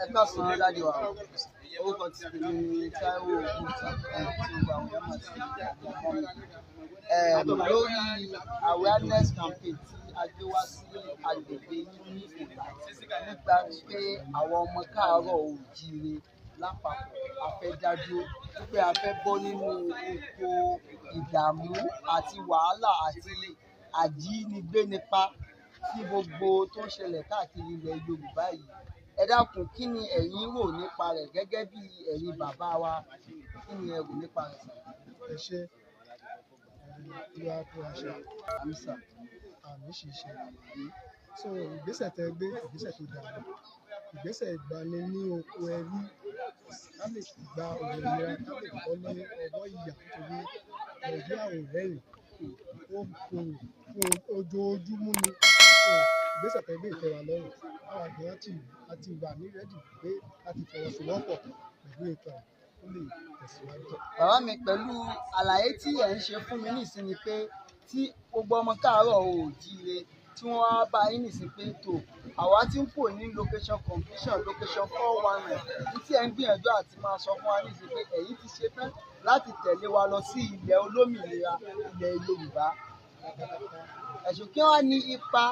Ẹ káàsán, daddy wa. Orúkọ ti tèmi ni Táíwò Ògúntà, tí gbogbo àwọn èèyàn mọ̀ sí Àgbàmọ́ mi. Lórí awareness campaign tí a gbé wá sí agbègbè yín ní Ọ̀la, nípa pé àwọn ọmọ káàárọ̀ oòjíire lápapọ̀ a fẹ́ dá dúró, wípé a fẹ́ bọ́ nínú oko ìdààmú àti wàhálà àti àjínigbé nípa tí gbogbo tó ń ṣẹlẹ̀ káàkiri ilẹ̀ Yorùbá yìí. Ẹ dákun, kí ni ẹ̀yin rò nípa rẹ̀ gẹ́gẹ́ bí ẹ̀yin bàbá wa? Kí ni ẹ rò nípa rẹ̀, sir? Ẹ ṣe, Olúwa fún wa ṣe. Àmín, sir. Àmì ṣiṣẹ́. So ìgbésẹ̀ tẹ́ gbé, ìgbésẹ̀ tó dáa ni. Ìgbésẹ̀ ìgbani ní oko ẹrú, ká lè gba òmìnira, ká lè bọ́ ní ọwọ́ ìyà, nítorí Nàìjíríà ò rẹ́rìn, ó korò fún ojoojúmọ́ ni. So ìgbésẹ̀ tẹ́ gbé ìtẹ́ wa lọ́rùn. Àwa gan ti a ti wà ní ready pé láti fọwọ́sowọ́pọ̀ pẹ̀lú ètò ẹ̀ kó lè tẹ̀síwájú. Bàbá mi, pẹ̀lú àlàyé tí ẹ̀ ń ṣe fún mi nísìnyí pé tí gbogbo ọmọ káàárọ̀ oòjíire tí wọ́n wá bá yín nísìnyí pé tó àwa ti ń kò ní location confusion, location 419, ní tí ẹ̀ ń gbìyànjú àti máa sọ fún wa nísìnyí pé ẹ̀yin ti ṣe tán láti tẹ̀lé wa lọ sí ilẹ̀ olómìnira, ilẹ̀ Yorùbá. Ẹ̀sùn kí wọ́n ní ipa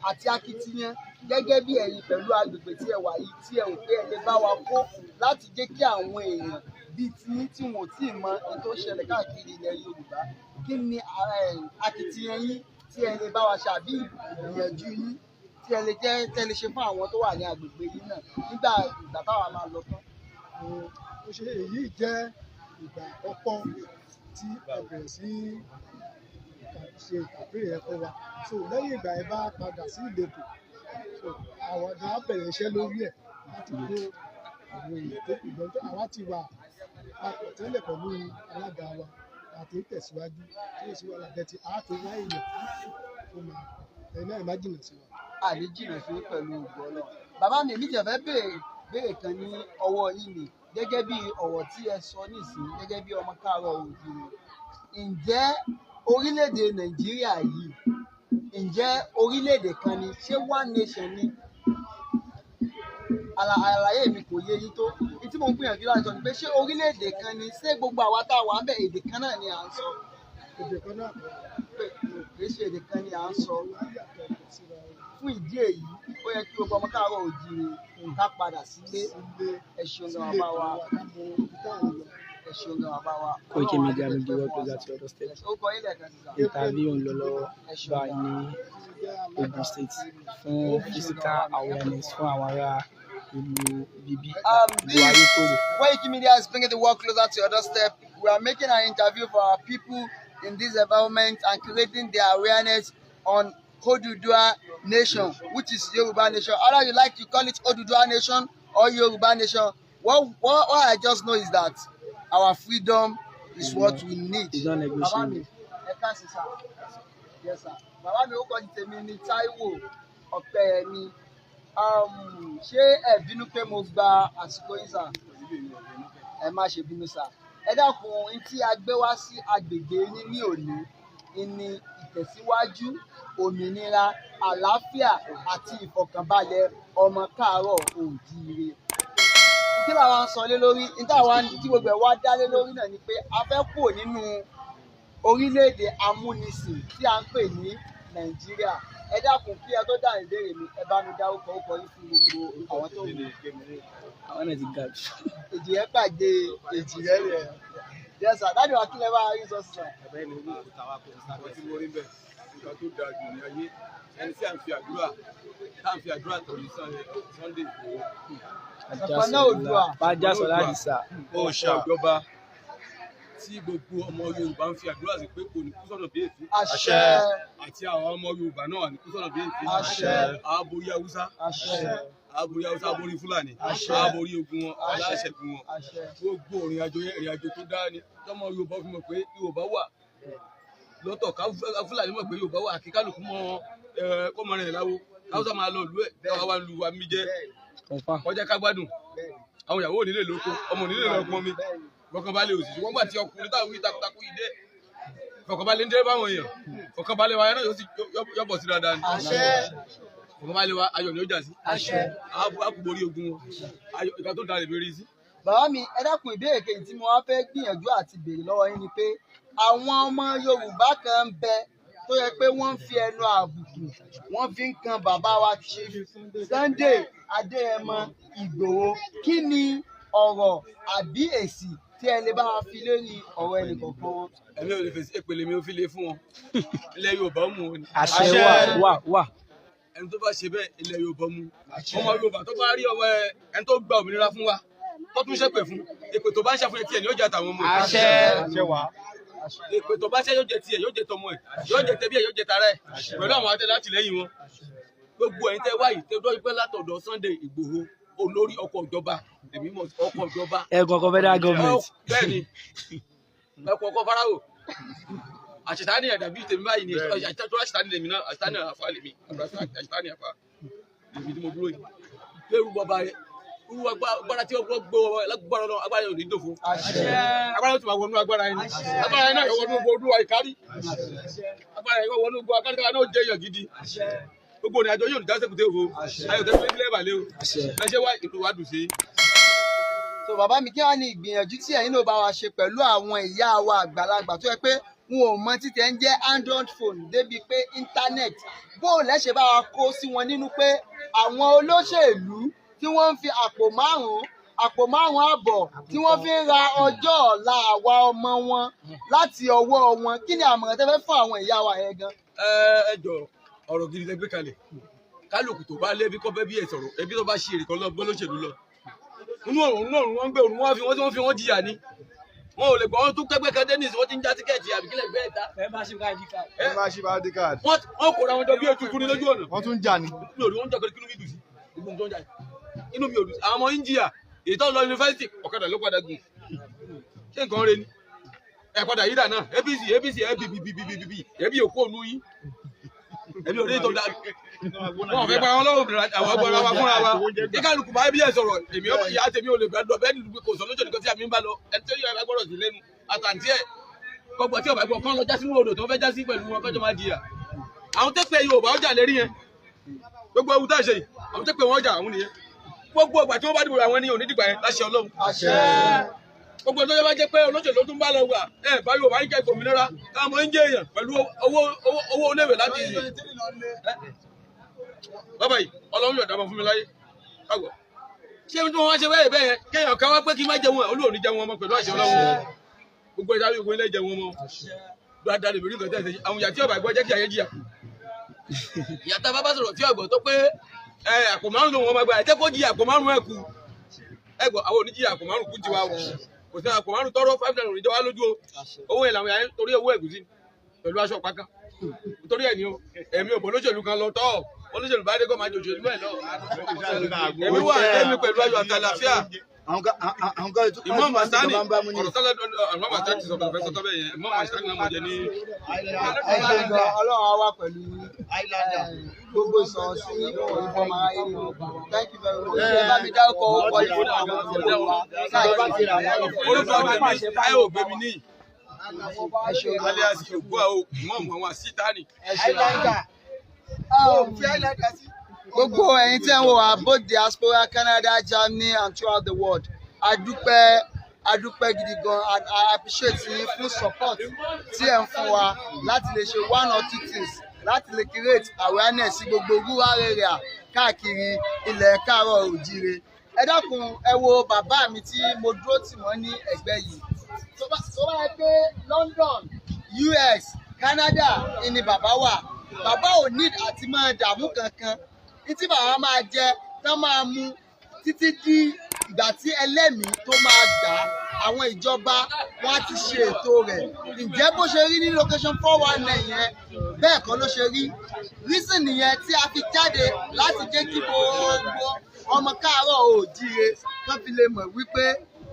àti akitiyan gẹ́gẹ́ bí ẹ̀yin pẹ̀lú agbègbè tí ẹ wà yìí, tí ẹ ò pé ẹ lè bá wa kó láti jẹ́ kí àwọn èèyàn bíi tiyín tí wọn ò tí ì mọ ohun tó ń ṣẹlẹ̀ káàkiri ilẹ̀ Yorùbá, kí ni akitiyan yín tí ẹ lè bá wa ṣe àbí ìgbìyànjú yín tí ẹ lè jẹ́ tẹ́ lè ṣe fún àwọn tó wà ní agbègbè yín náà nígbà ìgbà táwa máa lọ tán? Ó ṣe, èyí jẹ́ ìgbà àkọ́kọ́ tí ẹ bẹ̀rẹ̀ sí ṣe ìpàdé yẹn fún wa. So lẹ́yìn ìgbà ẹ bá padà sí ìletò, so àwọn ọ̀dọ́ á bẹ̀rẹ̀ iṣẹ́ lórí ẹ̀ láti kó àwọn èèyàn tó kù lọ. Àwa ti wà papọ̀ tẹ́lẹ̀ pẹ̀lú alága wa àti tẹ̀síwájú tí ó sì wà lábẹ́ tí a tó wá èèyàn tó máa ẹ̀ náà má jìnnà sí wa. Àní jìnnà sí pẹ̀lú ògo Ọlọ́run. Bàbá mi, èmi jẹ́ fẹ́ béèrè béèrè kan ní ọwọ́ yín ni. Gẹ́gẹ́ bí ọ̀rọ̀ tí ẹ sọ nísìnyí, gẹ́gẹ́ bí ọmọ káàárọ̀ oòjíire, ǹjẹ́ orílẹ̀-èdè Nàìjíríà yìí, ǹjẹ́ orílẹ̀-èdè kan ni? Ṣé one nation ni? Àlàyé mi kò yé yín tó. Ní tí mo ń gbìyànjú láti sọ ni pé ṣé orílẹ̀-èdè kan ni? Ṣé gbogbo àwa tá a wà ń bẹ̀, èdè kan náà ni à ń sọ? Èdè kan náà kọ́. Pé kì í ṣe èdè kan ni à ń sọ. Á yàtọ̀ síra wọn. Fún ìdí èyí, ó yẹ kí gbogbo ọmọ káàárọ̀ oòjíire ká padà sílé. Sílé. Ẹ ṣeun gan, sílé bàbá wa. Ká mọ ibi tá à ń lọ. Ẹ ṣeun gan, bàbá wa. Koiki Media ló gbé work closer to your doorstep. Ó kọ ilẹ̀ kan sísà. Interview ń lọ lọ́wọ́ Ẹ ṣeun báyìí gan. ní Ogun State fún physical awareness fún àwọn ará ìlú bíbí ìlú This Ayétòrò. Koiki Media is bringing the world closer to your doorstep. We are making an interview for our people in this environment and creating their awareness on Oduduwa Nation, which is Yoruba Nation. Either you like to call it Oduduwa Nation or Yoruba Nation. What I just know is that our freedom is what we need. It's not Bàbá negotiable. mi, ẹ káàsì, sir. Yes, sir. Bàbá mi, orúkọ ti tèmi ní Táíwò Ọ̀pẹ́yẹmí. Ṣé ẹ bínú pé mo gba àsìkò yín, sir? Ẹ má ṣe bínú, sir. Ẹ dákun, ohun tí a gbé wá sí agbègbè yín ní òní ní ìtẹ̀síwájú, òmìnira, àlàáfíà àti ìfọ̀kànbalẹ̀ ọmọ káàárọ̀ oòjíire. Kí làwa ń sọ lé lórí? Ní táwa tí gbogbo ẹ̀ wá dá lé lórí náà ni pé a fẹ́ kúrò nínú orílẹ̀-èdè amúnisìn tí à ń pè ní Nàìjíríà. Ẹ dákun, kí ẹ tó dáhùn ìbéèrè mi, ẹ bá mi dárúkọ orúkọ yín fún gbogbo àwọn tó wù. Àwọn náà ti ga jù. Èjì rẹ pàdé èjì rẹ rẹ. Yes, sir. Daddy wa, kí lẹ bá rí sọ, sir? Nǹkan tí mo rí bẹ́ẹ̀, nǹkan tó dáa jù ní ayé, ẹni tí à ń fi àdúrà tá à ń fi àdúrà tọ̀ ní Sunday Igboho. Ṣọ̀pọ̀nná Oòduà. Bájásọlá Àdìsá. Òòṣà ìjọba tí gbogbo ọmọ Yorùbá ń fi àdúrà sí pé kò ní kú sọ̀nà bí èéfín. Àṣẹ. Àti àwọn ọmọ Yorùbá náà ní kú sọ̀nà bí èéfín. Àṣẹ. Àborí Haúsá. Àṣẹ. Àborí Haúsá, àborí Fúlàní. Àṣẹ. Àborí ogun wọn, aláṣẹgun wọn. Àṣẹ. Gbogbo ìrìn àjò yẹn, ìrìn àjò tó dáa ni, tọmọ Yorùbá fi mọ̀ pé Yorùbá wà lọ́tọ̀, ká Fúlàní mọ̀ pé Yorùbá wà, kí kálukú mọ ẹ kọ́mọ rẹ̀ láwo, káwùsà máa lọ ìlú ẹ̀, káwá wà lu wa mí jẹ́. Confirm. Kọjá ká gbádùn. Àwọn ìyàwó ò nílé lóko, ọmọ ò nílé lọ pọn mi, fọkànbalẹ̀ òsì. Wọ́n gbà tí ọkùnrin táwọn wí takuntakun yìí dé, fọkànbalẹ̀ ń dé báwọn èèyàn, fọkànbalẹ̀ wa náà yóò sì yọbọ̀ sí dáadáa ni. Àṣẹ. Ìfọ̀kànbalẹ̀ wa ayọ̀ ni ó jà sí. A kò borí ogun wọn. Ayọ̀ ìka tó dalẹ̀ lórí sí. Bàbá mi, ẹ dákun, ìbéèrè kejì tí mo wá fẹ́ gbìyànjú àti béèrè lọ́wọ́ yín ni pé àwọn ọmọ Yorùbá kan ń bẹ tó yẹ pé wọ́n ń fi ẹnu àbùkù wọ́n fi ń kan bàbá wa Chief Sunday Adéyẹmọ Ìgbòho. Kí ni ọ̀rọ̀ àbí èsì tí ẹ lè bá wa fi lórí ọ̀rọ̀ ẹnì kọ̀ọ̀kan wọn? Ẹ̀mí ò lè fèsì, èpèlè mi ò fi lè fún wọn. Ilẹ̀ Yorùbá mú wọn ni. Àṣẹ wà wà wà. Ẹni tó bá ṣe bẹ́ẹ̀, ilẹ̀ Yorùbá mú. Ọmọ Yorùbá tó bá rí ọmọ ẹni tó gba òmìnira fún wa tó tún ṣépè fún, èpè tó bá ń ṣàfihàn tiẹ̀ ni yóò jẹ àtàwọn ọmọ ẹ̀. Àṣẹ. Èpè tó bá ṣe yóò jẹ tiẹ̀, yóò jẹ tọmọ ẹ̀, yóò jẹ tẹbí ẹ̀, yóò jẹ tara ẹ̀ pẹ̀lú àwọn atẹ látìlẹ́yìn wọn. Gbogbo ẹ̀yin tẹ́ wáyìí tẹ́ dọ́ pẹ́ látọ̀dọ̀ Sunday Ìgbòho, olórí ọkọ̀ ìjọba, èmi mọ̀ ọkọ̀ ìjọba. Ẹ̀gàn kan federal government. Bẹ́ẹ̀ ni, ẹkùn ọkọ̀ Fáráò. Àṣetánì ẹ̀dà bíi tèmi báyìí ni àṣetánì lèmi náà, àṣetánì àfa lèmi, àṣetánì àfa lèmi tí mo dúró yìí. Lérú bàbá rẹ̀, irú agbára tí wọ́n gbé wọ́n lágbára náà, agbára yẹn ò ní dòfo. Agbára yóò tún máa wọnú agbára yẹn ni. Agbára yẹn náà yóò wọnú gbogbo olúwa ìkárí. Agbára yẹn yóò wọnú gbogbo akáríkà náà jẹ́ èèyàn gidi. Gbogbo ìrìn àjò yóò ní dáṣẹ́ kùtẹ́ òfo. Ayọ̀ tẹ́lẹ̀ ilé ìbàlẹ̀ o. Ẹ ṣe wá ìlú wa dùn sí. So bàbá mi, kí wàá ní ìgbìyànjú tí ẹ̀yin náà bá wa ṣe pẹ̀lú àwọn ìyá wa àgbàlagbà tó yẹ pé wọn ò mọ títẹ̀ ń jẹ́ Android phone débi pé internet, bó o lẹ́sẹ̀ bá wa kó sí wọn nínú pé àwọn olóṣèlú tí wọ́n ń fi àpò márùn-ún, àpò márùn-ún àbọ̀ tí wọ́n fi ń ra ọjọ́ ọ̀la àwa ọmọ wọn láti ọwọ́ wọn, kí ni àmọ̀ràn tẹ́ fẹ́ fún àwọn ìyá wa yẹn gan? Ẹ jọ, ọ̀rọ̀ gidi lẹ gbé kalẹ̀. Kálukú tó bá lé bí kọ́ bẹ́ bí ẹ̀ sọ̀rọ̀, ẹbí tó bá ṣe èrè kan lọ gbọ́ lóṣèlú lọ. Inú òrùn náà wọ́n ń gbé òrùn, wọ́n fi wọ́n tí wọ́n fi wọ́n jìyà ni. Wọn ò lè gbọ́, wọn tún kẹ́gbẹ́ kan Dennis, wọ́n ti ń já tíkẹ́ẹ̀tì àbíkílẹ̀ gbẹ́ ẹ̀ta. Membership ID card. Wọ́n kóra wọn jọ bí ètùtù ní lójú ọ̀nà. Wọ́n tún jà ní. Mi ò rí wọn jà kí inú mi dùn sí. Gbogbo nǹkan tó ń jà yìí. Inú mi ò dùn sí. Àwọn ọmọ India, èyí tó lọ yunifásitì, ọ̀kadà ló padà gùn. Ṣé nǹkan rẹ ni? Ẹ padà yídà náà, APC, APC, APPPPP, ẹbí òkú ònu yín. Ẹbí òde tó da. Wọn ò fẹ́ gba wọn lọ́wọ́ obìnrin àwọn ọgbọ́n wa fúnra wa. Kí kálukú bá ẹbí ẹ̀ sọ̀rọ̀, èmi ọmọ ìyá tèmi ò lè gbà lọ bẹ́ẹ̀ ni kò sọ lójú nìkan tí àmì ń bá lọ. Ẹni tí ó yẹ ẹ gbọ́dọ̀ sí lẹ́nu. Àtàntí ẹ̀ kọgbọ́n tí ọ̀bà gbọ́ kán lọ já sínú odò tí wọ́n fẹ́ já sí pẹ̀lú wọn kọjọ máa jìyà. Àwọn tẹ́pẹ́ Yorùbá ọjà lérí yẹn. Gbogbo ewu tá a ṣe yìí, àwọn tẹ́pẹ́ wọn ọjà àwọn nìyẹn. Gbogbo ìgbà tí wọ́n bá dìbò àwọn ènìyàn onídìgbà yẹn láṣẹ Ọlọ́run. Gbogbo ọjọ́ bá jẹ́ pé olóṣèlú tó ń bá lọ wà ẹ bá Yorùbá ń kẹ́kọ̀ọ́ òmìnira káwọn ń jẹ èèyàn pẹ̀lú owó owó oléwé láti bàbá yìí, Ọlọ́run yóò dábọ̀ fún mi láyé kágbọ̀. Ṣé tí wọ́n wá ṣe bẹ́ẹ̀ bẹ́ẹ̀ yẹn kéèyàn ká wá pé kí n má jẹun ẹ̀, Olúwa ò ní jẹun ọmọ pẹ̀lú àṣẹ Ọlọ́run. Gbogbo ẹja gbogbo ilé jẹun ọmọ dáadáa lè rí nǹkan tẹ̀sẹ̀ àwọn ìyá tí ọ̀bà gbọ́ jẹ́ kí ayé jìyà. Ìyá tá a bá bá sọ̀rọ̀ tí ọ̀gbọ́n tó pé ẹ àpò márùn lòun ọmọ ẹgbẹ́ ẹ jẹ́ kó jìyà àpò márùn ẹ̀ kú. Ẹ gbọ́, àwọn oníjìyà àpò márùn kú tiwa o, kò sí àpò márùn tọrọ 5 naira òní jẹ wá lójú o. Owó yẹn làwọn yà ń torí owó ẹ̀gúsí pẹ̀lú aṣọ pàkà nítorí ẹ̀ ní o. Èmi ò bọ́ olóṣèlú kan lọ tọ́ olóṣèlú bá dé kó máa jòjò ìlú ẹ̀ lọ. Èmi wà lẹ́mi pẹ̀lú ayọ̀ àtàlàfíà. Imam Masani ọ̀rọ̀ sálẹ̀, Imam Masani ti sọ̀rọ̀ fẹ́ sọ́tọ́ bẹ́ẹ̀ yẹn. Imam Masani náà mo jẹ ní. Ẹ ṣe gan, Ọlọ́run á wà pẹ̀lú yín. Gbogbo ìsọ̀rọ̀ sí ìfọ̀mọ́ aráyé ni. Thank you very much. Ẹ bá mi dárúkọ orúkọ yìí fún àwọn ọmọ wa. Orúkọ tèmi Táíwò Gbémi níyì, Ẹ ṣe gan. alias ògbó àwọn Imam àwọn Asítánì. Ẹ ṣe gan. Gbogbo ẹ̀yin tí ẹ̀ ń wò wá both diaspora, Canada, Germany and throughout the world, a dúpẹ́, a dúpẹ́ gidi gan, and I appreciate yín fún support tí ẹ̀ ń fún wa láti lè ṣe one or two things láti lè create awareness sí gbogbo rural area káàkiri ilẹ̀ káàárọ̀ òjíire. Ẹ dákun, ẹ wo bàbá mi tí mo dúró tì wọ́n ní ẹ̀gbẹ́ yìí. Tó bá yẹ pé London, US, Canada ni bàbá wà, bàbá ò need àti máa dààmú kankan ní tí bàbá máa jẹ tán máa mu títí di ìgbà tí ẹlẹ́mìí tó máa gbà á, àwọn ìjọba wọn á ti ṣe ètò rẹ̀. Ǹjẹ́ bó ṣe rí ní location 419 yẹn, bẹ́ẹ̀ kọ́ ló ṣe rí. Reason nìyẹn tí a fi jáde láti jẹ́ kí gbogbo ọmọ káàárọ̀ oòjíire kán fi lè mọ̀ wípé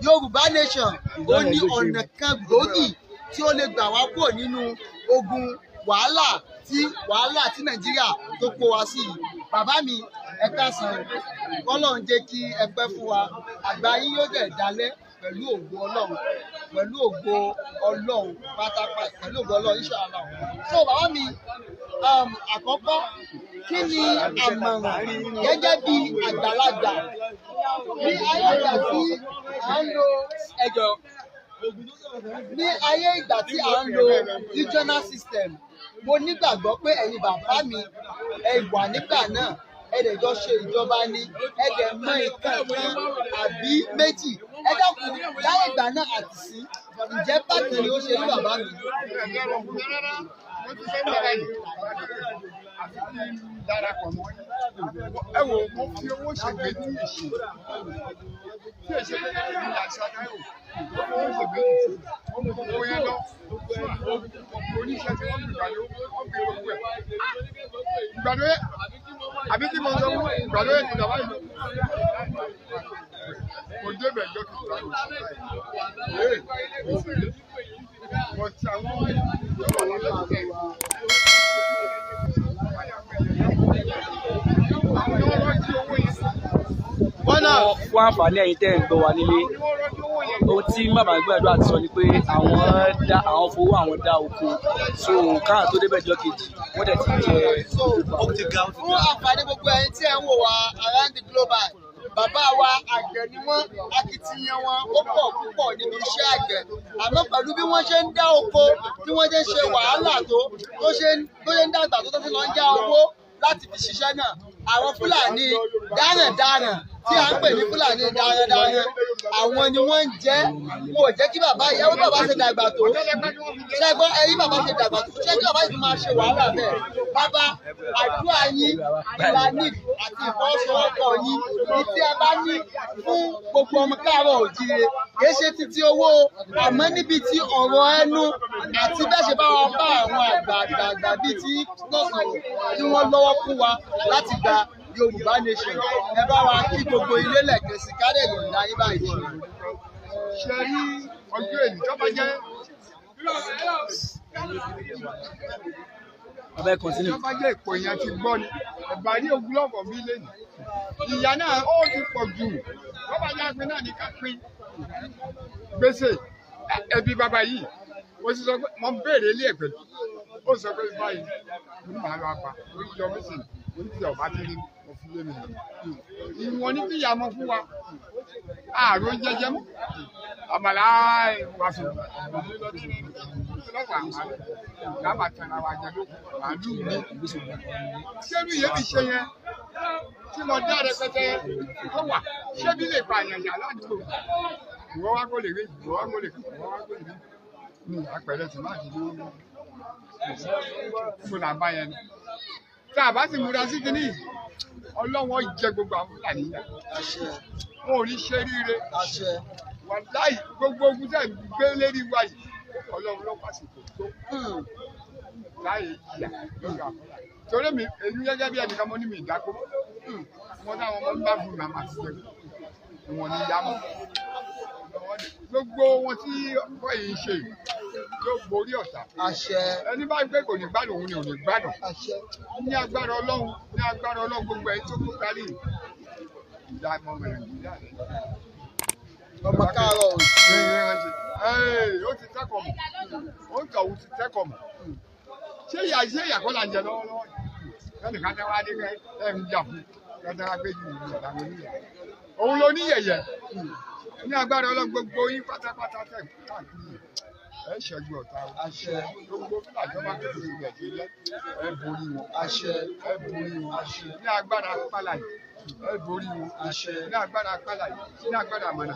Yorùbá nation ó ní ọ̀nà kan gbòógì tí ó lè gbà wá kúrò nínú ogun wàhálà tí Nàìjíríà tó kó wa sí yìí. Bàbá mi, ẹ káàsán, kọ́lọ́run jẹ́ kí ẹ pẹ́ fún wa, àgbà yín yóò dẹ̀ dalẹ̀ pẹ̀lú ògo Ọlọ́run, pẹ̀lú ògo Ọlọ́run pátápátá, pẹ̀lú ògo Ọlọ́run, inshallah. So bàbá mi, àkọ́kọ́ Kí ni àmọ̀ràn gẹ́gẹ́ bí àgbàlagbà ní ayé ìgbà tí à ń lo ẹjọ́, ní ayé ìgbà tí à ń lo regional system? Mo nígbàgbọ́ pé ẹ̀yin bàbá mi, ẹ wà nígbà náà, ẹ dẹ̀ jọ ṣe ìjọba ni, ẹ dẹ̀ mọ nǹkan kan àbí méjì. Ẹ dákun, láyé ìgbà náà àti sí, ǹjẹ́ bákan ni ó ṣe ní, bàbá mi? Mo ti fẹ́ bẹ̀rẹ̀ yìí àti kí n darapọ̀ mọ́ yín. Ẹ wò, mo fi owó ṣègbè ní ìṣe tí èṣe pé ní àṣà táyò, mo fi owó ṣègbè ní ìṣe. Mo mú owó yẹn lọ fún oníṣẹ́ tí wọ́n fi gbàdó, wọ́n fi gbogbo ẹ̀ gbàdó yẹ àbí kí mo sọ fún gbàdó yẹ ti dàbá yìí. Mo débẹ̀ jọ́ kí n gbàdó ṣe mo ti àwọn ìjọba lábẹ́ àwọn ni wọ́n rọ́jú owó yẹn. Fún àǹfààní ẹ̀yin tẹ́ ń gbọ́ wa nílé, ohun tí bàbá gbàdúrà ti sọ ni pé àwọn dá, àwọn fowó àwọn dá oko, so káà tó débẹ̀ jọ́ kejì, wọ́n dẹ̀ ti jẹ. So fún àǹfààní gbogbo ẹ̀yin tí ẹ ń wò wá around the global, bàbá wa, àgbẹ̀ ni wọ́n. Akitiyan wọn ó pọ̀ púpọ̀ níbi iṣẹ́ àgbẹ̀, àmọ́ pẹ̀lú bí wọ́n ṣe ń dá oko, bí wọ́n ṣe ń ṣe wàhálà tó ṣe ń dàgbà tó ṣe lọ ń já owó láti fi ṣiṣẹ́ náà, àwọn Fúlàní darandaran tí à ń pè ní Fúlàní darandaran, àwọn ni wọ́n ń jẹ́. Wọn ò jẹ́ kí bàbá ìyàwó, bàbá ṣe dàgbà tó ṣẹ́gbọ́n ẹ̀yìn, bàbá ṣe dàgbà tó ṣé kí bàbá yìí máa ṣe wàhálà bẹ́ẹ̀. Bàbá, àdúrà yín la ní àti ìfọwọ́sowọ́pọ̀ yín ní tí a bá ní fún gbogbo ọmọ káàárọ̀ òjíire. Kìí ṣe títí owó, àmọ́ níbi tí ọ̀rọ̀ ẹnu àti bẹ́ẹ̀ ṣe bá wa bá àwọn àgbààgbà bíi tí lọ́sọ̀rọ̀ tí wọ́n lọ́wọ́ fún wa láti gba Yorùbá nation. Ẹ bá wa kí gbogbo ilé lẹ́ẹ̀kan sí, kárẹ̀ yọ̀ǹda yín báyìí. Ṣe rí ọjọ́ èyí tó bá jẹ́ Bàbá, ẹ continue. Tó bá jẹ́ ìpò èèyàn ti gbọ́ ni ẹ̀bà ní ogunlọ́gọ̀ mi lé ní ìyá náà, ó ti pọ̀ jù. Tó bá jẹ́ pé náà ní ká pín gbèsè ẹbí bàbá yìí, mo ti sọ pé mo ń béèrè ilé ẹ̀ pẹ̀lú, ó sọ pé báyìí mo ní màá lọ apá, mo ní yọ mí sí, mo ní tí ọba ti rí mo fi lé mi lọ. Ìwọ̀n ní kíyà mọ fún wa, ààrùn jẹjẹ mọ́ àmàlà wàásù lọ́wọ́ àwọn dábàá tẹ̀ra wa jẹ lóko màálù mi. Ṣé bí yẹn mi ṣe yẹn tí mo dá rẹpẹtẹ tó wà, ṣé bí lè pa àyàn yà ládùúgbò? Ìwọ wá kó lè rí, ìwọ wá kó lè, ìwọ wá kó lè rí ní àpẹẹrẹ tí má ti lówó fún làbá yẹn ni. Tá a bá sì múra sí kínní, Ọlọ́wọ́n jẹ gbogbo àwọn Fúlàní yà, wọn ò ní ṣe ríire. Àṣẹ. Wàláì, gbogbo ogun tẹ̀ ń gbé lérí wa yìí, Ọlọ́run ló pàṣípò tó láyé jìyà lórí àkọlà. Torí mi, èmi gẹ́gẹ́ bí ẹnìkan, mo ní mi ìdákó wọn táwọn ọmọ ń bá fún mi, àmà ti jẹ wọn ní yá mọ́. Gbogbo wọn tí wọ́n yìí ń ṣe yìí yóò borí ọ̀tá. Àṣẹ. Ẹni bá gbé kò ní gbádùn, òun ni ò ní gbádùn. Àṣẹ. Ní agbára Ọlọ́run, ní agbára Ọlọ́run, gbogbo ẹni tó kó kárí ìyá ọmọ Nàìjíríà rẹ̀. Ọmọ káàárọ̀ òjíire. Ó ti tẹ́kọ̀ mọ̀, ó ń tọ̀hún ti tẹ́kọ̀ mọ̀. Ṣé ìyà kọ́ là ń jẹ lọ́wọ́lọ́wọ́ yìí? Lẹ́nìkan tẹ́ wá dé kẹ́ ẹ̀ ń jà fún kẹ́tẹ́ wá gbé jù ìyà làwọn oníyà. Òun ló ní yẹ̀yẹ̀. Ní agbára Ọlọ́run, gbogbo yín pátápátá tẹ̀ káàkiri, ẹ ṣẹ́gun ọ̀tá o. Àṣẹ. Gbogbo fúlàjọ́ bá kẹ́kọ̀ọ́ sí Nàìjíríà, ẹ borí wọn. Àṣẹ. Ẹ borí wọn. Ní agbára pálá yìí, ẹ borí wọn. Àṣẹ. Ní agbára pálá yìí, ní agbára àmàlà,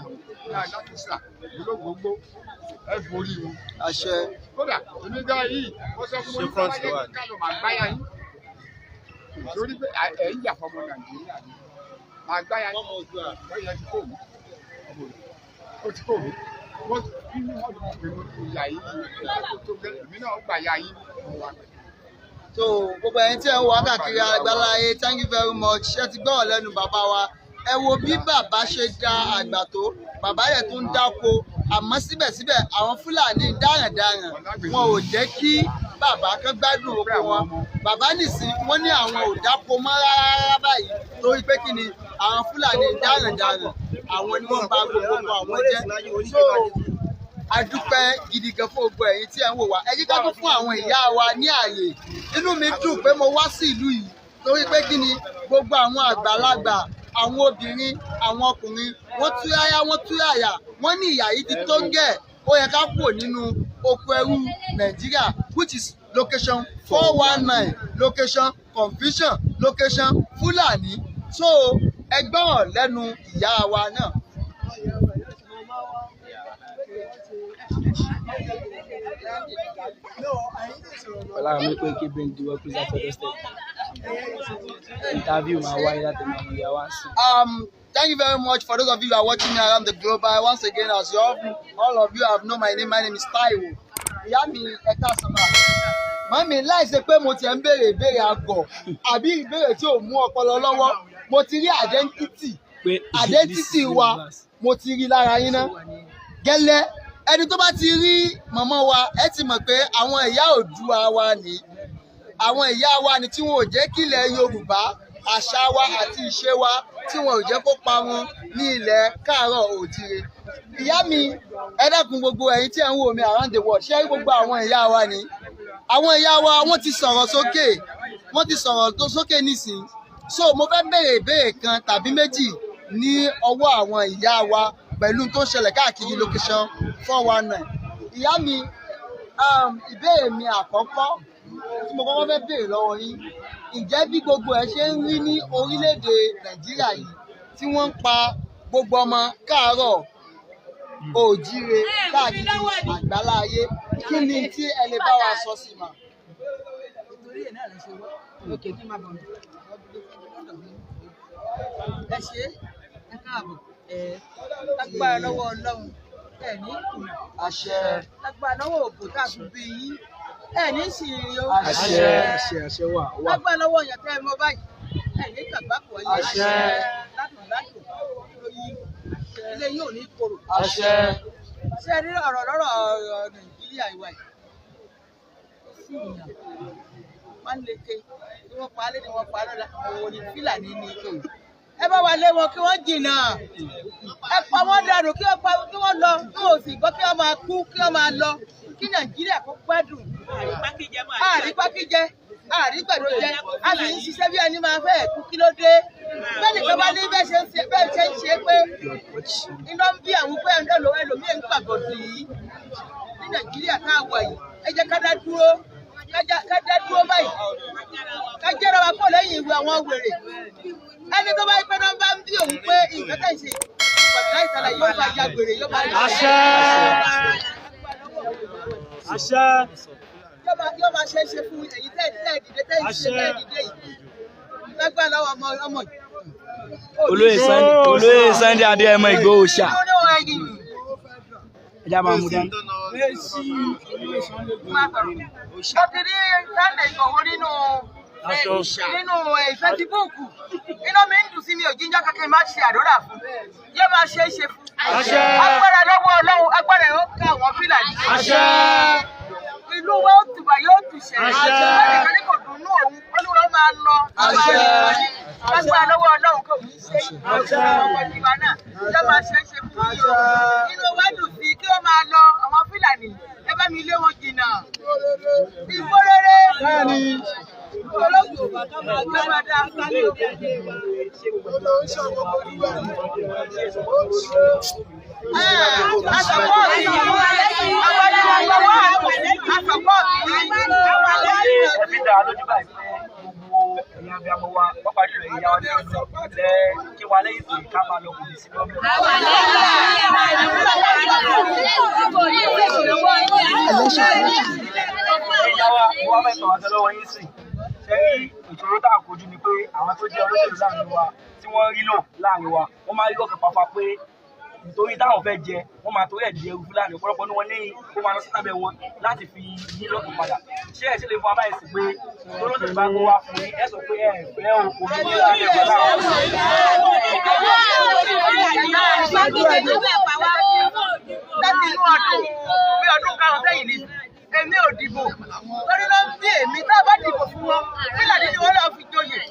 ní alákùsà olóògbógbó, ẹ borí wọn. Àṣẹ. Kódà èmi gan yìí, wọ́n sọ fún mi ní wáyé ká ló máa gbáyà yín, torí pé ẹ ń jà fọmọ Nàìjíríà ni, máa gbáyà yín. Wọ́n yẹ ti kó mi, ó ti kó mi, wọ́n nínú ọdún pé mo ti yà yín tó gẹ́, èmi náà gbà yà yín, mo wà pẹ̀lú. So gbogbo ẹ̀yin tí ẹ ń wá káàkiri àgbáláyé, thank you very much. Ṣé ti gbọ́ lẹ́nu bàbá wa? Ẹ wo bí bàbá ṣe da àgbà tó, bàbá rẹ̀ tó ń dáko, àmọ́ síbẹ̀síbẹ̀ àwọn Fúlàní darandaran, wọn ò jẹ́ kí bàbá kan gbádùn oko wọn. Bàbá nìsín, wọ́n ní àwọn ò dáko mọ́ rárá báyìí, torí pé kí ni? Àwọn Fúlàní darandaran, àwọn ni wọ́n bà gbogbo oko àwọn jẹ́. So a dúpẹ́ gidi gan fún gbogbo ẹ̀yin tí ẹ̀ ń wò wá. Ẹ jẹ́ ká tún fún àwọn ìyá wa ní ààyè. Inú mi dùn pé mo wá sí ìlú yìí. Torí pé kí ni gbogbo àwọn àgbàlagbà, àwọn obìnrin, àwọn ọkùnrin, wọ́n túyáyá, wọ́n túyàyà, wọ́n ní ìyà yìí ti tó gẹ̀, ó yẹ ká kúrò nínú oko ẹrú Nàìjíríà, which is location 419, location confusion, location Fúlàní. So ẹ gbọ́ràn lẹ́nu ìyá wa náà. Ọláyọmí Kóìkí bring the world closer for doorstep. Interview máa wáyé láti máa mú ìyá wa sí. Thank you very much for those of you who are watching me around the globe. Once again, as you all, all of you have known my name, my name is Taiwo. Ìyá mi, ẹ káàsán mà. Màmí, láìsí pé mo tiẹ̀ ń béèrè ìbéèrè àgọ̀ àbí ìbéèrè tí ò mú ọpọlọ lọ́wọ́, mo ti rí identity Pé identity wa, mo ti rí lára yín ná. Gẹ́lẹ́, ẹni tó bá ti rí màmá wa, ẹ ti mọ̀ pé àwọn ìyá Oòduà wa ni. Àwọn ìyá wa ni tí wọn ò jẹ́ kí ilẹ̀ Yorùbá, àṣà wa àti ìṣe wa tí wọn ò jẹ́ kó parun ní ilẹ̀ káàárọ̀ oòjíire. Ìyá mi, ẹ dákun, gbogbo ẹ̀yin tí ẹ̀ ń wò mí around the world, ṣé rí gbogbo àwọn ìyá wa ni? Àwọn ìyá wa, wọ́n ti sọ̀rọ̀ sókè, wọ́n ti sọ̀rọ̀ tó sókè nísìnyí. So mo fẹ́ béèrè ìbéèrè kan tàbí méjì ní ọwọ́ àwọn ìyá wa pẹ̀lú tó ń ṣẹlẹ̀ káàkiri location 419. Ìyá mi, ìbéèrè mi àkọ́kọ́ tí mo kọ́kọ́ fẹ́ béèrè lọ́wọ́ yín, ǹjẹ́ bí gbogbo ẹ̀ ṣe ń rí ní orílẹ̀-èdè Nàìjíríà yìí tí wọ́n ń pa gbogbo ọmọ káàárọ̀ oòjíire káàkiri àgbálá ayé, kí ni tí ẹ lè bá wa sọ sí mà? Torí ẹ̀ náà lè ṣe wá òkè kí n máa bọ̀ ní. Ẹ ṣe ẹ káàbọ̀, ẹ lágbára lọ́wọ́ Ọlọ́run, ẹ ní kùnà. Àṣẹ. Lágbára lọ́wọ́ òbò tá a fi bí yín, ẹ ní sì rí o. Àṣẹ, àṣẹ, àṣẹ wà wà. Lágbára lọ́wọ́ èèyàn tẹ́ ẹ mọ báyìí, ẹ ní kàgbákò ayé. Àṣẹ. Ládùn ládùn lóyún, ilé yín ò ní korò. Àṣẹ. Ṣé ẹ rí ọ̀rọ̀ lọ́rọ̀ ọ̀rọ̀ Nàìjíríà ìwà yìí sí ìyàn wọ́n lè ke tí wọ́n pa á lé ní wọ́n pa á lọ́la, òun ni Fúlàní ni. Ẹ bá wa lé wọn kí wọ́n jìnnà, ẹ pa wọ́n dànù, kí wọ́n pa, kí wọ́n lọ, kí wọ́n sì gbọ́, kí wọ́n máa kú, kí wọ́n máa lọ, kí Nàìjíríà kó gbádùn. Àrípákíjẹ, àrígbàdo jẹ, a sì ń ṣiṣẹ́ bí ẹni máa fẹ́ kú. Kí ló dé? Bẹ́ẹ̀ nìkan bá ní bẹ́ẹ̀ ṣe ń ṣe, bẹ́ẹ̀ ṣe ń ṣe pé iná ń bí àwọn pé ẹlòmíì ń gbàgbọ́ sí i ní Nàìjíríà tá a wà yìí. Ẹ jẹ́ ká dá dúró, ká dá dúró báyìí, ká jẹ́ra wa kó lẹ́yìn ìwé àwọn wèrè. Ẹni tó bá yí pé náà bá ń bí òun pé nǹkan tẹ̀ ń ṣe pàtàkì ìtàlẹ̀ yóò bá ya wèrè, yóò bá ya. Àṣẹ. Àṣẹ. Yóò máa ṣe é ṣe fún ẹ̀yin tẹ́ ẹ̀ dìde, tẹ́ ẹ̀ ṣe, tẹ́ ẹ̀ dìde yìí, lágbára lọ́wọ́ ọmọ ọmọ yìí. Olóyè Sunday Adéyẹmọ Ìgbòho ṣá. Ẹ já máa mú dání. Ó ti rí Sunday Igboho nínú Facebook, inú mi ń dùn sí mi, ò jíjá kankan má ṣe àdúrà fún, yóò máa ṣe é ṣe fún. Agbára lọ́wọ́ Ọlọ́run, agbára yóò ká àwọn Fúlàní. Ìlú wa ó tùbà, yóò tùṣẹ́. Ẹnìkan ní kò dùnú òun, olúwa máa lọ. Agbára lọ́wọ́ Ọlọ́run kò ní ṣe ọmọ ìwà náà, yóò máa ṣe é ṣe fún yìí o. Inú wa dùn sí kí wọ́n máa lọ àwọn Fúlàní, ẹ bá mi lé wọn jìnnà. Ìgbó rere. Olóògùn ká máa dá fún mi o. Ẹ fi dá a lójú báyìí pé gbogbo ẹ̀yin abiyamọ wa, pápá jùlọ ìyá wa nínú lẹ kí wa lẹ́yìn pé ká máa lọ, kò ní sí problem. Ìyá wa, mo wá fẹ́ tọ̀ wá sọ lọ́wọ́ yín sìn. Ṣé rí ìṣòro tá à ń kojú ni pé àwọn tó jẹ́ olóṣèlú láàrin wa tí wọ́n rí lò láàrin wa, wọ́n máa rí ọkàn pàápàá pé nítorí táwọn fẹ́ jẹ, wọ́n máa torí ẹ̀ di ẹrú Fúlàní. Ọ̀pọ̀lọpọ̀ ní wọn ní kó máa lọ sí sábẹ́ wọn láti fi yí lọ́kàn padà. Ṣé ẹ ṣe lè fún wa báyìí sí pé olóṣèlú bá gbé wá fún yín, ẹ sọ pé ẹ fẹ́ o, òmìnira ẹ wà láwọn. Láti inú ọdún bí ọdún karùn-ún sẹ́yìn ni èmi ò dìbò, torí ló ń bí èmi tá a bá dìbò fún wọn, Fúlàní ni wọ́n lọ́ọ́ fi joyè.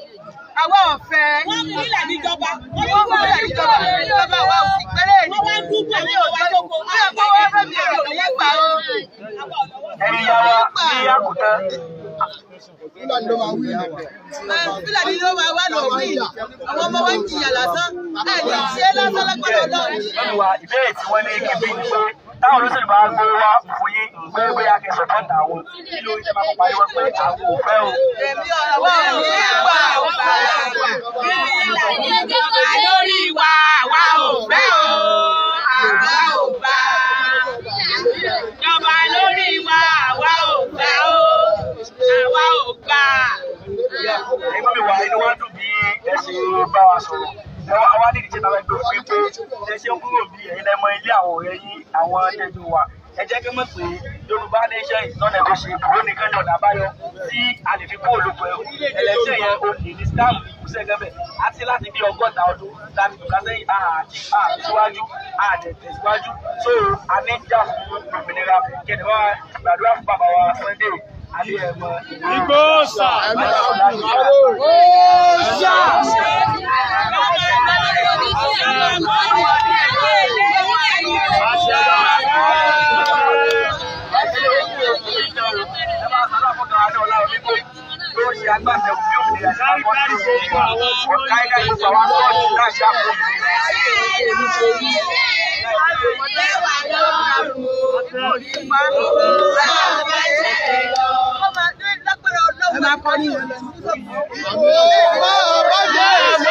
Àwa ọ̀fẹ́. Wọ́n mú Fúlàní jọba. Wọ́n mú Fúlàní jọba. Ìjọba wa ò sì pẹ́lẹ́ ní. Wọ́n wá ń dúpọ̀ ní ọ̀wá lóko. Bí ọ̀pọ̀ wọn fẹ́ mi ò ní gbà o. Ẹ̀yin ìyá wa, ní àkótán, Fúlàní ló máa wí. Fúlàní ló máa wá lọ wí. Àwọn ọmọ wa ń jìyà lásán. Ẹ ní ṣe lásán lágbára Ọlọ́run. Lọ́nà wa, ìbéèrè tí wọ́n ní kí bí ni pé táwọn olóṣèlú bá gbé wá fún yín pé bóyá kí n sọ̀tọ̀ àwọn kí ló ń ṣe máa kópa yíwọ́ pé àwọn ò fẹ́ o. Èmi ọ̀rọ̀ wa ò ní gbà ò gbà. Fúlàní jọba lórí wa, àwa ò fẹ́ o, àwa ò gbà. Jọba lórí wa, àwa ò gbà o, àwa ò gbà. Ẹ̀yin mọ́mi wa, inú wa dùn bí ẹ ṣe bá wa sọ̀rọ̀. Ẹ wá wá nídìí tí tàbí gbé fún yín pé ẹ ṣe ń kúrò bí ẹ̀yin lẹ́mọ ilé àwọn ọ̀rẹ́ yín, àwọn tẹ́jú wa. Ẹ jẹ́ kí mọ̀ pé Yorùbá nation is not negotiable. Ó nìkan ní ọ̀nà àbáyọ tí a lè fi kó olóko ẹrú. Ẹlẹ́sẹ̀ yẹn ó lè ní scam ìkúsẹ̀ gẹ́bẹ̀. Àti láti bí 60 ọdún láti dùn kásẹ̀yìn àti àtiwájú àdẹ̀tẹ̀síwájú. So a ní jà fún òmìnira kẹ́ni wá gbàdúrà fún bàbá wa Sunday Adéyẹmọ. Igbóòsà. Òòṣà. Ẹ máa kọ́ ní ìlú. Ìgbòho máa bá jẹ́ lọ.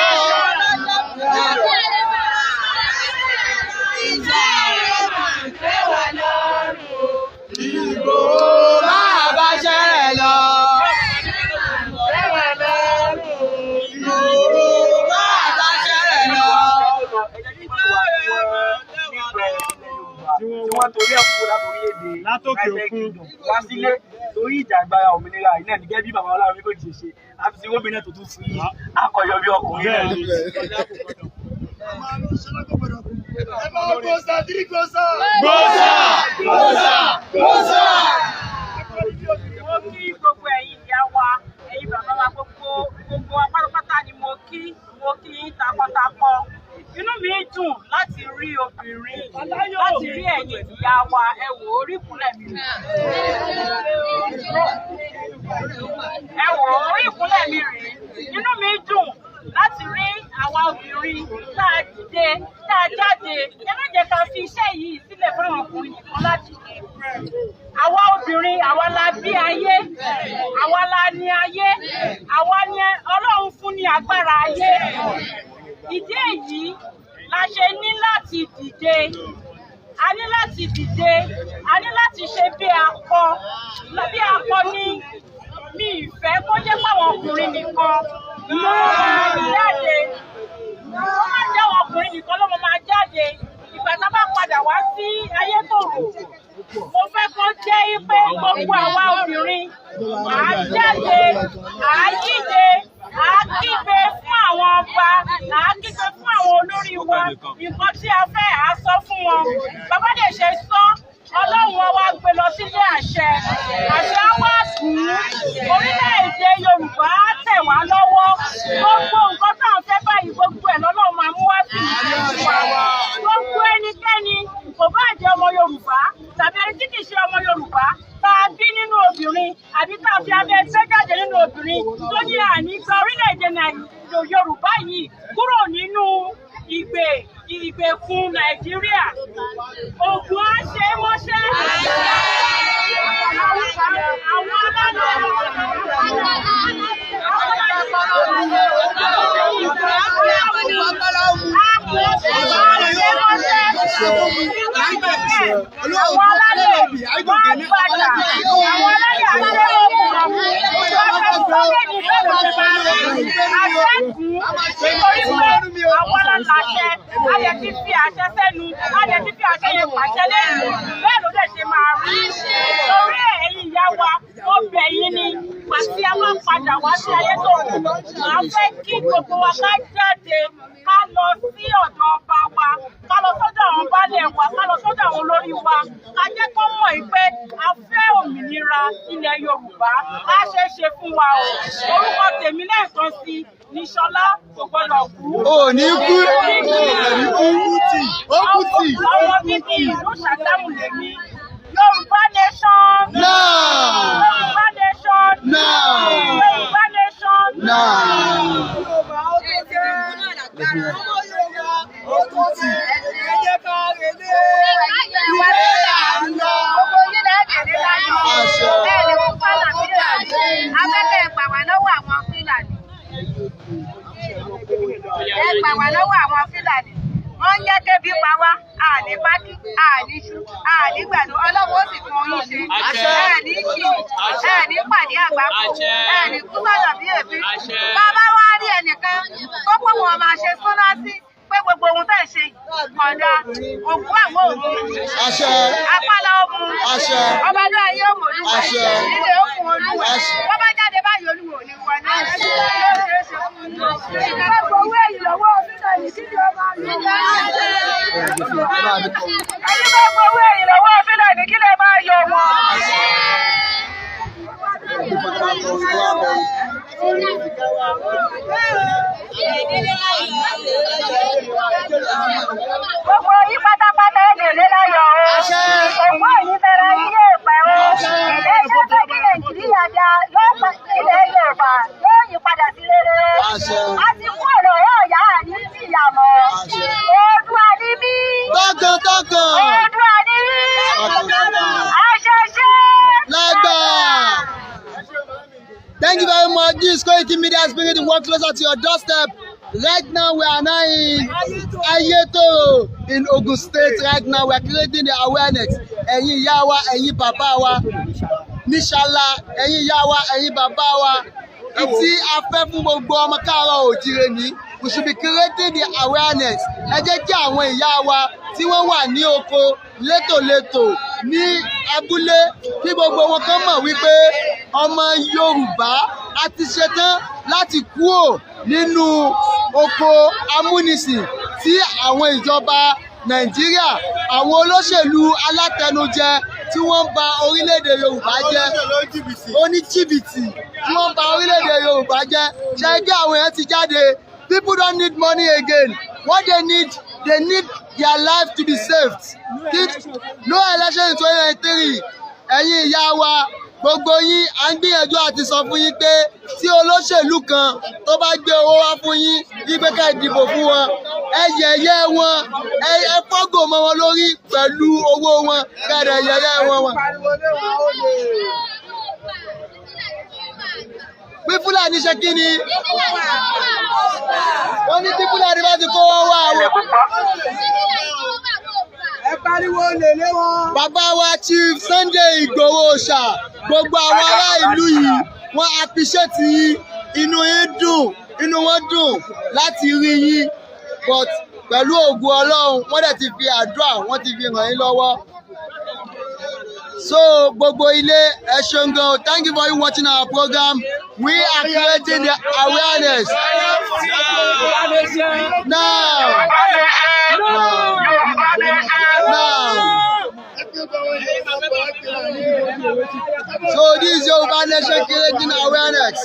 Ìgbòho máa bá ṣẹ́rẹ̀ lọ. Ìgbòho máa bá ṣẹ́rẹ̀ lọ. Tí wọ́n torí ẹ̀ kúrò látòrí èdè Látòkè United òkun. Kingdom wá sílé torí ìjà agbára òmìnira yìí náà ní gẹ́gẹ́ bí bàbá Ọláwọmí kò ṣe ṣe àfi tí gómìnà tó tún fi akọyọ bí ọkùnrin náà. Bẹ́ẹ̀ni. Gbóòsà. Gbóòsà. Gbóòsà. Mo kí gbogbo ẹ̀yin ìyá wa, ẹ̀yin bàbá wa, gbogbo gbogbo wa pátápátá ni mo kí, mo kí yín takuntakun. Inú mi dùn láti rí obìnrin, láti rí ẹ̀yin ìyá wa, ẹ wò ó, orí ìkúnlẹ̀ mi rè. Ẹ wò ó, orí ìkúnlẹ̀ mi rèé. Inú mi dùn láti rí àwa obìnrin tá a dìde, tá a jáde. Ẹ má jẹ́ ká fi iṣẹ́ yìí sílẹ̀ fún àwọn ọkùnrin nìkan láti ṣe. Àwa obìnrin, àwa la bí ayé, àwa la ní ayé, àwa ni Ọlọ́run fún ní agbára ayé. Ìdí èyí la ṣe ní láti dìde. A ní láti dìde, a ní láti ṣe bí akọ, bí akọ ní mi ìfẹ́ kó jẹ́ pàwọn ọkùnrin nìkan ló máa jáde. Ó máa jẹ́ àwọn ọkùnrin nìkan ló máa jáde. Ìgbà tá a bá padà wá sí Ayétòrò, mo fẹ́ kó jẹ́ pé gbogbo àwa obìnrin à á jáde, à á jíde, à á kígbe fún àwọn ọba, à á kígbe fún àwọn olórí wa. Nǹkan tí a fẹ́ à á sọ fún wọn. Bàbá dẹ̀ ṣe sọ, Ọlọ́run wa wá gbé lọ sílé àṣẹ. Àṣẹ á wá gùn ún. Orílẹ̀-èdè Yorùbá á tẹ̀ wá lọ́wọ́. Gbogbo nǹkan tá à ń fẹ́ báyìí, gbogbo ẹ̀ lọ́lọ́run máa mú wá sí ìlú wa. Gbogbo ẹnikẹ́ni kò bá jẹ́ ọmọ Yorùbá tàbí ẹni tí kì í ṣe ọmọ Yorùbá tá a bí nínú obìnrin àbí tá a fi abẹ́ gbé jáde nínú obìnrin tó ní àní gba orílẹ̀-èdè Yorùbá yìí kúrò nínú ìgbèkùn Nàìjíríà. Ògùn á ṣe é mọ́ṣẹ́. Àwọn àwọn alálẹ̀ wọ́n á gbàdà, àwọn alálẹ̀ àṣẹ òkùnkùn àṣẹ́gun nítorí pé àwọn aláṣẹ a lè ti fi àṣẹ sẹ́nu, a lè ti fi àṣẹ yẹn pàṣẹ lẹ́nu, bẹ́ẹ̀ ló dẹ̀ ṣe máa rí. Torí ẹ̀yin ìyá wa, mo bẹ̀ yín ni àti àwọn padà wá sí Ayétòrò, màá fẹ́ kí gbogbo wa ká jáde, ká lọ sí ọ̀dọ̀ ọba wa, ká lọ sọ́dọ̀ àwọn baálẹ̀ wa, ká lọ sọ́dọ̀ àwọn olórí wa, ká jẹ́ kó mọ̀ yìí pé a fẹ́ òmìnira ilẹ̀ Yorùbá, á ṣe é ṣe fún wa o. Orúkọ tèmi lẹ́ẹ̀kan sí ní Ṣọlá kò gbọ́dọ̀ kú. Ò ní kú. Ó kú tì. Ó kú tì. Ọmọ bíbí ìlú Ṣàgámù lèmi. Yorùbá nation. Náà. Yorùbá nation. Náà. Gbà wá lọ́wọ́ àwọn Fúlàní. Wọ́n ń jẹ́ kébi pa wá, àní pákí, àní iṣu, àní gbàdúrà. Ọlọ́wọ́ ó sì fún yín ṣe. Ẹ ní ṣì, ẹ ní pàdé àgbákò, ẹ ní kú sọ̀nà bí èéfín. Bàbá wa rí ẹnìkan tó pọ̀ wọ́n máa ṣe súná sí pé gbogbo ohun tẹ̀ ṣe kódà òkú àwọn òun. Àṣẹ. Apálá ó mu. Àṣẹ. Ọba ló ayé òmò olúwa. Àṣẹ. Ilé òkun olúwa. Àṣẹ. Wọ́n bá jáde báyìí, olúwa ò ní wọlé. Ẹni bá gbowó èyí lọ́wọ́ Fúlàní, kí ni ó máa yọ? Ẹni bá gbowó èyí lọ́wọ́ Fúlàní, kí lè máa yọ wọn? Gbogbo yín pátápátá, ẹ lè lé láyọ̀ o. Ògbó yìí fẹ́ràn yín yóò pẹ́ o. Ẹjọ́ pé kí Nàìjíríà da yóò pa ilẹ̀ Yorùbá yóò yí padà sí rere o. A ti kú ọ̀rọ̀ ọ̀yà àní jìyà mọ́. Oòduà ni mí. Tọkàn tọkàn. Oòduà ni mí. Àṣẹṣe. Lágbà. Thank you very much. This is Koiki Media bringing the work closer to your doorstep. Right now, we are now in Ayetoro in Ogun State. Right now, we are creating the awareness. Ẹ̀yin ìyá wa, ẹ̀yin bàbá wa, níṣàlá, ẹ̀yin ìyá wa, ẹ̀yin bàbá wa. Ìtí a fẹ́ fún gbogbo ọmọ káàárọ̀ òjìrè ní. We should be creating the awareness. Ẹ jẹ́ kí àwọn ìyá wa tí wọ́n wà ní oko létòlétò ní abúlé, kí gbogbo wọn kàn mọ̀ wípé ọmọ Yorùbá a ti ṣetán láti kúrò nínú oko amúnisìn tí àwọn ìjọba Nàìjíríà, àwọn olóṣèlú alátẹnujẹ tí wọ́n ń ba orílẹ̀-èdè Yorùbá jẹ́, oníjìbìtì tí wọ́n ń ba orílẹ̀-èdè Yorùbá jẹ́. Ṣe é jẹ́ àwọn èèyàn ti jáde. People don't need money again. What they need, they need their life to be saved. No election in 2023. Ẹ̀yin ìyá wa, gbogbo yín, à ń gbìyànjú àti sọ fún yín pé tí olóṣèlú kan tó bá gbé owó wá fún yín wípé ká ẹ dìbò fún wọn, ẹ yẹ̀yẹ́ wọn, ẹ fọ́gò mọ́ wọn lórí pẹ̀lú owó wọn, kẹrẹ yẹ̀yẹ́ wọn. Bí Fúlàní ṣe kí ni wọ́n ní, tí Fúlàní bá ti kó wọn wá àwọn. Ẹ pariwo lè lé wọn. Bàbá wa Chief Sunday Igboho ṣá, gbogbo àwọn ará ìlú yìí, wọ́n appreciate yín. Inú yín dùn, inú wọn dùn láti rí yín, but pẹ̀lú ògùn Ọlọ́run, wọ́n dẹ̀ ti fi àdúrà, wọ́n ti fi ràn yín lọ́wọ́. So gbogbo ilé, ẹ ṣeun gan o. Thank you for you watching our program. We are creating the awareness now now now. So this is Yoruba Nation creating awareness.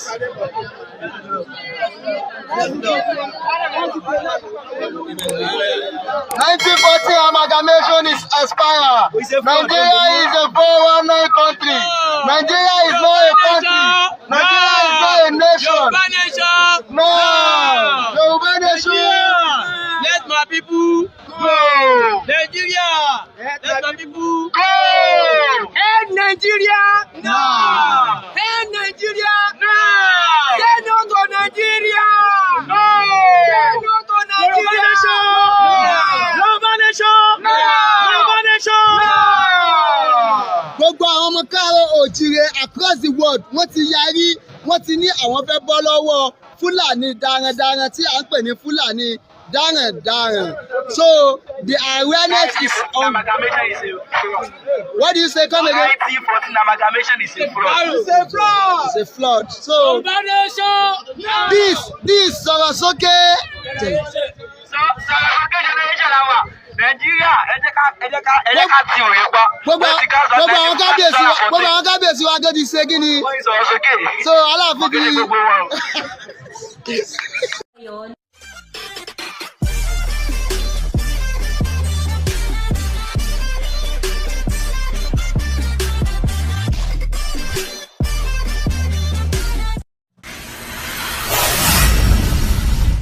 1914 amalgamation is expired. Nigeria is a 419 country. Nigeria is not a country. Nigeria is not a nation. Yorùbá nation. No. Yoruba Nation. Let my people go. Nigeria. Let my people go. End Nigeria! No. End Nigeria! No. Say no to Nigeria! No. Say no to Nigeria! Yorùbá nation! Yorùbá nation! Gbogbo àwọn ọmọ káàárọ̀ òjìrè across the world, wọ́n ti yarí, wọ́n ti ní àwọn fẹ́ bọ́ lọ́wọ́ Fúlàní darandaran tí à ń pè ní Fúlàní darandaran. So the awareness is on. Amalgamation is a fraud. What do you say? Come again. 1914 amalgamation is a fraud. It's a fraud! It's a flood. So Yorùbá nation! this sọ̀rọ̀ sókè. Sọ̀rọ̀ sókè generation la wà. Nàìjíríà, ẹ jẹ́ ká ti òye pa. Gbogbo àwọn kábíyèsí wa tó ti ṣe kí ni. Wọ́n ń sọ̀rọ̀ sókè. So Aláàfin ti. Gbogbo wọn. Yun.